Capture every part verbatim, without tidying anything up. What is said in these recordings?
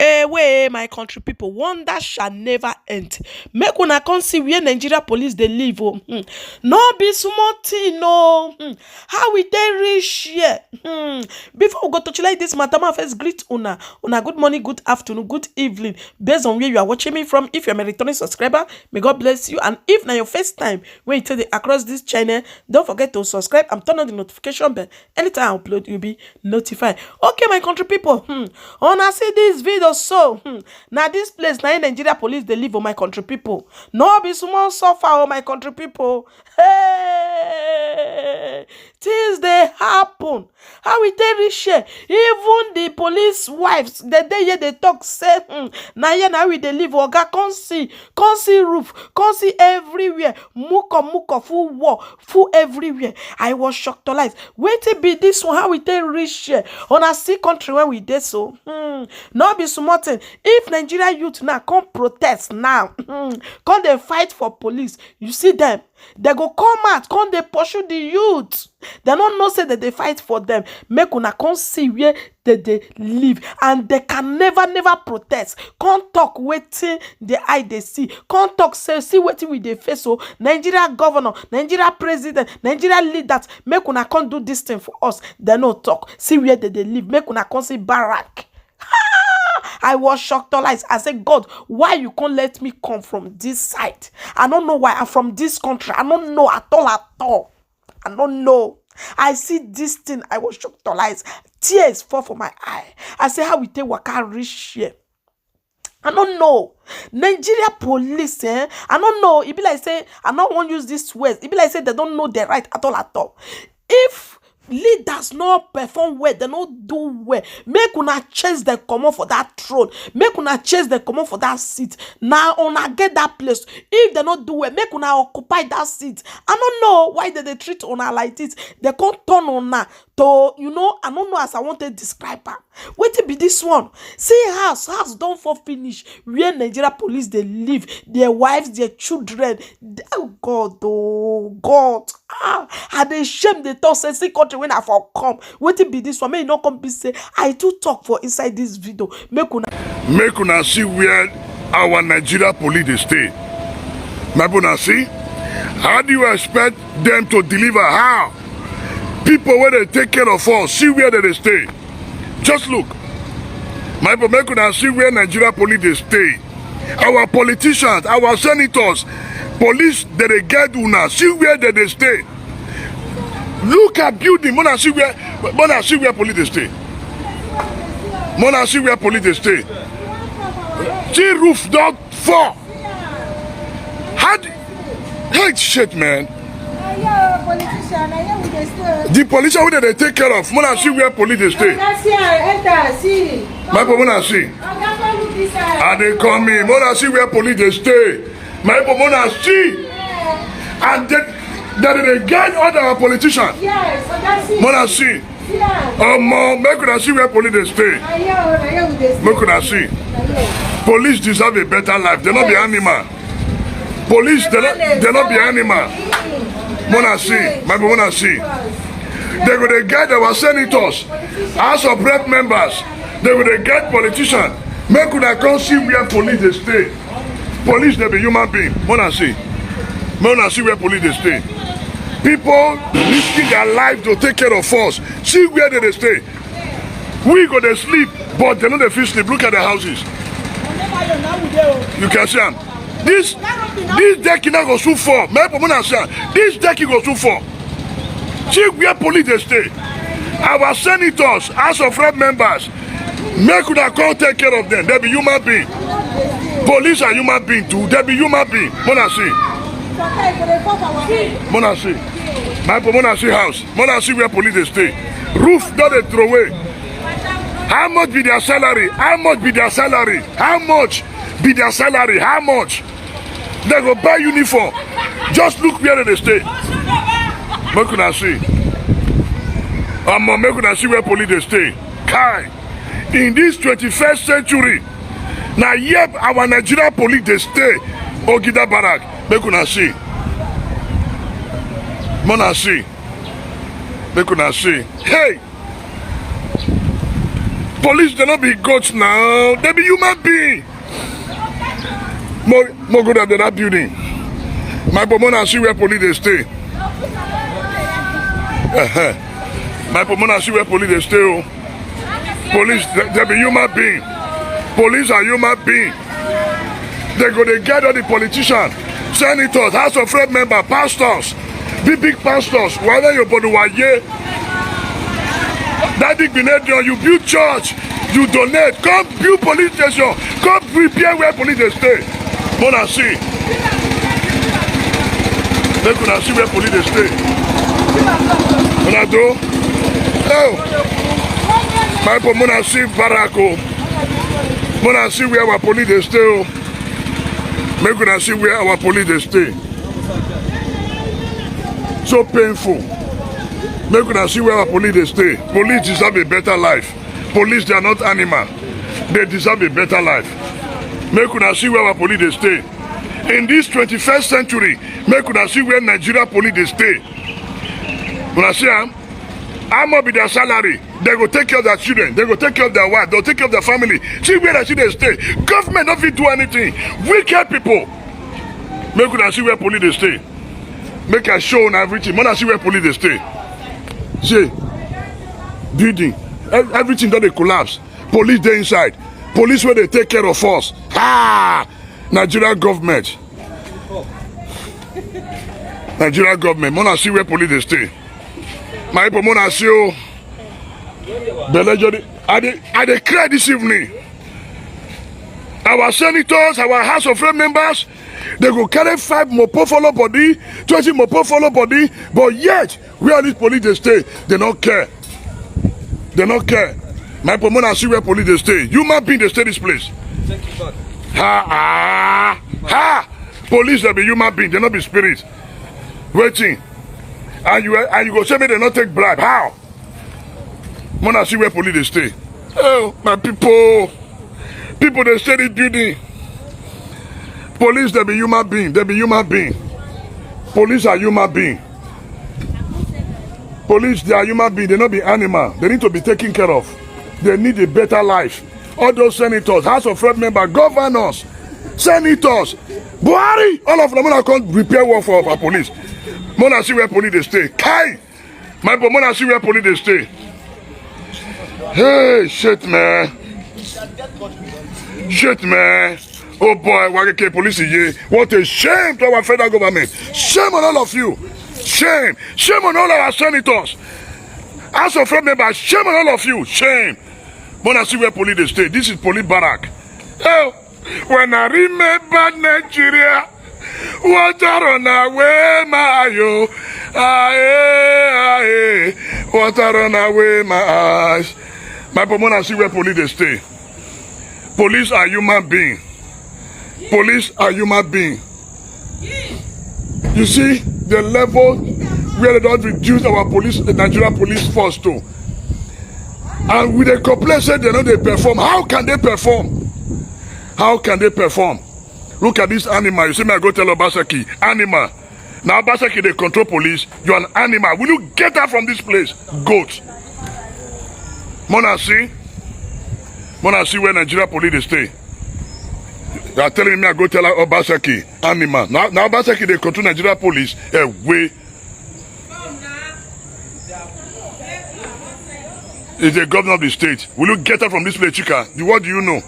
Away, my country people, wonder shall never end. Make una come see where Nigeria police dey live o. Hmm. No be small thing o. Hmm. How we take reach here? Hmm. Before we go torchlight this matter, I first greet una. Una good morning, good afternoon, good evening, based on where you are watching me from. If you're a returning subscriber, may God bless you. And if na your first time when you take the across this channel, don't forget to subscribe and turn on the notification bell. Anytime I upload, you'll be notified. Okay, my country people, hmm, una see this video so, hmm, na this place na in Nigeria police dey live, oh, my country people. No be small suffer, oh, my country people. Hey, things dey happen. How we take reach here? Even the police wives, the day here they talk say, hmm, na here na we dey live. Oga, come see, come see roof, come see everywhere. Muko, muko, full wall, full everywhere. I was shocked to life. Wetin be this one? How we take reach here? Una see country where we dey so. Hmm. No be small thing. If Nigeria youth now come protest now, hmm, come dey fight for police, you see them, they go come out, come dey pursue the youth. They no know say that they fight for them. Make una come see where they dey live, and they can never, never protest. Come talk wetin the eye dey see. Come talk say, see wetin we dey face. So Nigeria governor, Nigeria president, Nigeria leaders, make una come do this thing for us. They no talk. See where they dey live. Make una come see barrack. I was shocked all eyes. I said, God, why you can't let me come from this side? I don't know why I'm from this country. I don't know at all, at all. I don't know. I see this thing. I was shocked all eyes. Tears fall for my eye. I say, how we take waka reach here? I don't know. Nigeria police, eh? I don't know. It be like say, I don't want use this words. It be like say they don't know their right at all, at all. If leaders no perform well, they no do well, make una chase them comot for that throne. Make una chase them comot for that seat. Now una get that place. If they no do well, make una occupy that seat. I don't know why they, they treat una like this. They can't turn una to, you know, I don't know as I want to describe am. Wetin be this one? See house, house don fall finish. Where Nigeria police dey live, their wives, their children. Oh God, oh God. Ah, I dey shame dey talk say see country wey I for come. Wetin be this one? Make e no come be say I too talk for inside this video. Make una, make una see where our Nigeria police dey stay. My people, una see? How do you expect them to deliver? How? People wey dey take care of us, see where they dey stay. Just look. My people, make una see where Nigeria police dey stay. Our politicians, our senators, police, they dey guide una. See where they dey stay. Look at building. Mona see where, Mona see where police dey stay. Mona see where police dey stay. See roof don fall. How do, hey, shit, man. Na here, politician, na here we dey stay. The politician wey dem dey take care of, mona see where police dey stay. Enter, see, enter, see. My people, mona see. Oga, come look this side. I dey come in. Mona see where police dey stay. My people, mona see. And they, they dey guide all our politicians. Yes, Oga, see. Mona see. Omo, make una see where police dey stay. Make una see. Police deserve a better life. They no be animal. Police, they no, they no be animal. Mona see, my people, mona see. They go dey guide our senators, House of Rep members. They go dey guide politicians. Make una come see where police dey stay. Police, they be human being. Mona see. Make una see where police dey stay. People risking their life to take care of us. See where they dey stay. We go dey sleep, but they no dey fit sleep. Look at their houses. You can see am. This, this deck now go soon fall. My people, mona see am. This deck go soon fall. See where police dey stay. Our senators, House of Rep members, make una come take care of them. They be human being. Police are human being too. They be human being. Mona see. Mona see. My people, mona see house. Mona see where police dey stay. Roof don dey throw away. How much be their salary? How much be their salary? How much be their salary? How much? They go buy uniform. Just look where they stay. Make una see. Omo, make una see where police dey stay. Kai. In this twenty-first century, na here our Nigeria police dey stay. Ogida Barrack. Make una see. Mona see. Make una see. Hey! Police, they no be goats now. They be human being. Mo, mo go down to that building. My people, una see where police dey stay. Uh-huh. My people, una see where police dey stay. Oh. Police, they, they be human being. Police are human being. They go dey guide all the politicians, senators, House of Rep member, pastors, big big pastors. Whether your body were here, that dignity, you build church, you donate, come build police station, come repair where police dey stay. Una see. Make una see where police dey stay. Una do. Oh. My people, una see barrack. Oh. Una see where our police dey stay. Oh. Make una see where our police dey stay. So painful. Make una see where our police dey stay. Police deserve a better life. Police, they are not animal. They deserve a better life. Make una see where our police dey stay. In this twenty-first century, make una see where Nigeria police dey stay. Una see am? How much be their salary? They go take care of their children. They go take care of their wife. They'll take care of their family. See where they see they stay. Government don't fit do anything. Wicked people. Make una see where police dey stay. Make I show una everything. Una see where police dey stay. See, building, ev- everything don dey collapse. Police dey inside. Police wey dey take care of us. Ha! Nigeria government. Nigeria government. Una see where police dey stay. My people, una see o. Belle just dey, I dey, I dey cry this evening. Our senators, our House of Rep members, they go carry five mopo follow body, twenty mopo follow body, but yet where all these police dey stay, they no care. They no care. My people, una see where police dey stay. Human being dey stay this place. Thank you, God. Ha ha ha! Police, they be human being, they no be spirit. Wetin? And you and you go say make they no take bribe? How? Una see where police dey stay. Oh, my people. People dey stay this building. Police, they be human being. They be human being. Police are human being. Police, they are human being. They no be animal. They need to be taken care of. They need a better life. All those senators, House of Rep member, governors, senators, Buhari, all of them, una come repair work for our police. Una see where police dey stay. Kai! My people, una see where police dey stay. Hey, shit, man. Shit, man. Oh boy, Wageke police here. What a shame to our federal government. Shame on all of you. Shame. Shame on all our senators. House of Rep members, shame on all of you. Shame. Una see where police dey stay. This is police barrack. Oh, when I remember Nigeria, water run away my eye. Aye, aye, water run away my eyes. My people, una see where police dey stay. Police are human being. Police are human being. You see the level where they don reduce our police, the Nigeria police force to. And we dey complain say they no dey perform. How can they perform? How can they perform? Look at this animal. You see me, I go tell Obaseki, animal. Now Obaseki dey control police. You're an animal. Will you get out from this place? Goat. Una see? Una see where Nigeria police dey stay? You are telling me I go tell Obaseki, animal. Now, now Obaseki dey control Nigeria police. Away. Is the governor of the state. Will you get out from this place, Chika? The, what do you know?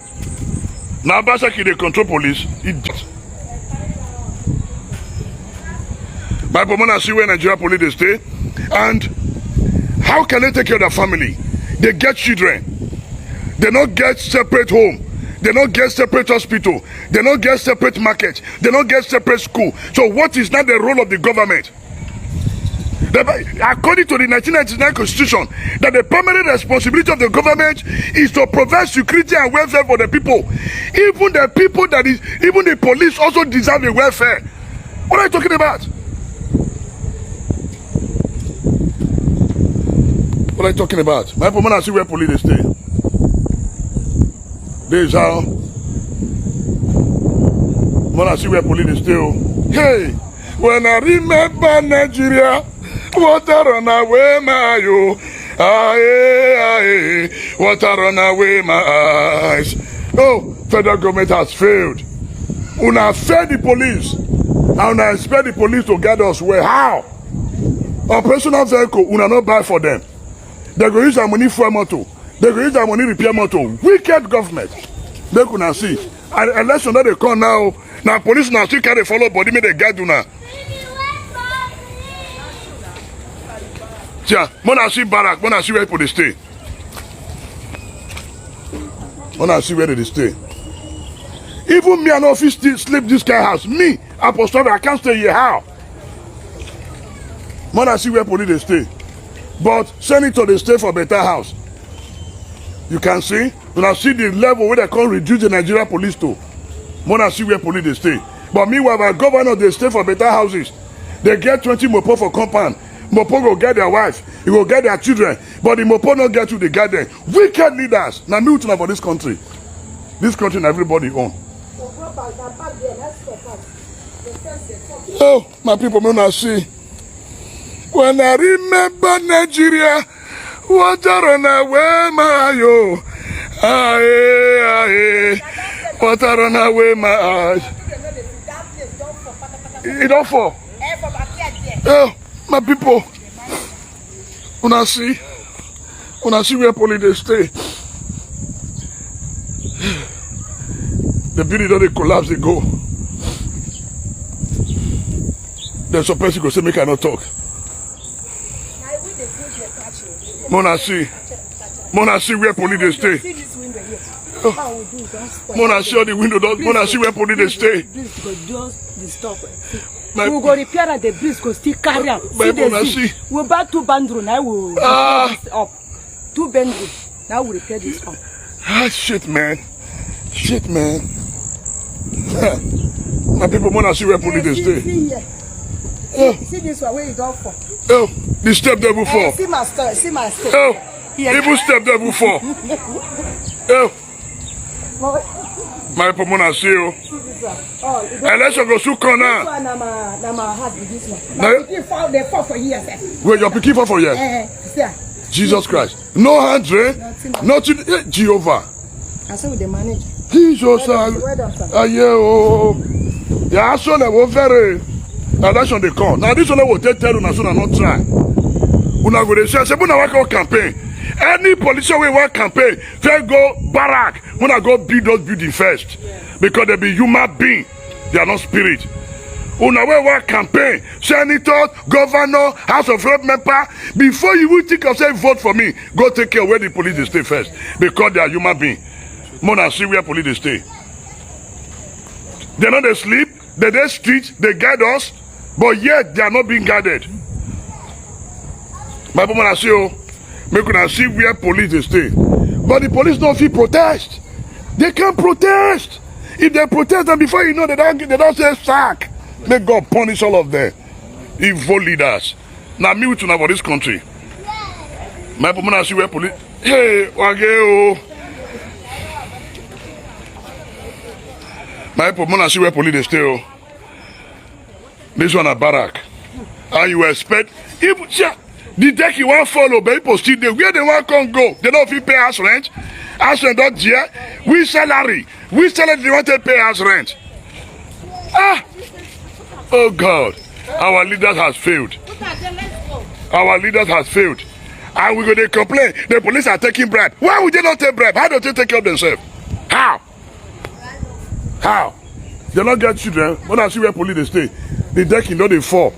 Now Obaseki dey control police. Idiot. My people, una see where Nigeria police dey stay, and how can they take care of their family? They get children. They no get separate home. They no get separate hospital. They no get separate market. They no get separate school. So what is now the role of the government? The, according to the nineteen ninety-nine constitution, that the primary responsibility of the government is to provide security and welfare for the people. Even the people that is, even the police also deserve a welfare. What are you talking about? What are you talking about? My people, una see where police dey stay. This is how. Una see where police dey stay. Oh. Hey, when I remember Nigeria, water run away my eye. Aye, aye, water run away my eyes. Oh, federal government has failed. Una fail the police, and una expect the police to guide us well. How? Operational vehicle, una no buy for them. They go use their money for motor. They go use their money repair motor. Wicked government. Make una see. And election that they come now. Now police now still carry follow body, make they guide una. Yeah, mona see barrack, mona see where people dey stay. Mona see where they dey stay. Even me, I no fit still sleep this kind house. Me, Apostle, I can't stay here. How? Mona see where police dey stay. But senator dey stay for better house. You can see, una see the level where they come reduce the Nigeria police to. Mona see where police dey stay. But meanwhile, my governor dey stay for better houses. They get twenty mopo for compound. Mopo go get their wife, he go get their children. But the mopo no get who dey guide them. Wicked leaders. Na me with una for this country. This country na everybody own. Oh, my people, make una see. When I remember Nigeria, water run away my eye. Aye, aye, water run away my eye. E don fall. Oh, my people, una see, una see where police dey stay. The building don dey collapse, dey go. Then some person go say make I no talk. Mona see, mona see where police dey stay. Mona see all the window don, mona see where police dey stay. Breeze go just disturb. My, we go repair am, the breeze go still carry am. My, see the mona see. We buy two bandro, now we ah, repair this up. Two bandro, now we repair this up. Ah, shit, man. Shit, man. My people, mona see where police dey stay. See here. See, see this one where you don fall. Oh, the step dey even fall. See my step. See my step. Oh, even step dey even fall. Oh. My people, mona see o. Election go soon come now. This one na my, na my house be this one. My pikin fall, they fall for here, sir. Wait, your pikin fall for here? Eh, sir. Jesus Christ. No hand drain, nothing. Nothing. Eh, Jehovah. I say we dey manage. Jesus, well done, sir. Aye o. Yeah, so na wo very. Election dey come. Now this one we take tell una so una no try. Una go dey say, say una wan come campaign. Any politician wey wan campaign, first go barrack. Una go build those building first. Because they be human being. They are not spirit. Una wey wan campaign, senator, governor, House of Rep member, before you even think of say vote for me, go take care where the police dey stay first. Because they are human being. Mona see where police dey stay. They no dey sleep, they dey street, they guide us, but yet they are not being guided. My people, mona see o, make una see where police dey stay. But the police no fit protest. They can't protest. If they protest, then before you know, they don, they don say sack. May God punish all of them. Evil leaders. Na me with una for this country. My people, mona see where police. Hey, wage o. My people, mona see where police dey stay o. This one na barrack. And you expect, if, yeah, the deck you wan follow, but people still dey. Where they wan come go? They no fit pay house rent. House rent don there. We salary. We salary they wan take pay house rent. Ah! Oh God. Our leaders has failed. Our leaders has failed. And we go dey complain. The police are taking bribe. Why would they not take bribe? How do they take care of themselves? How? How? They no get children. Mona see where police dey stay. The decking don dey fall.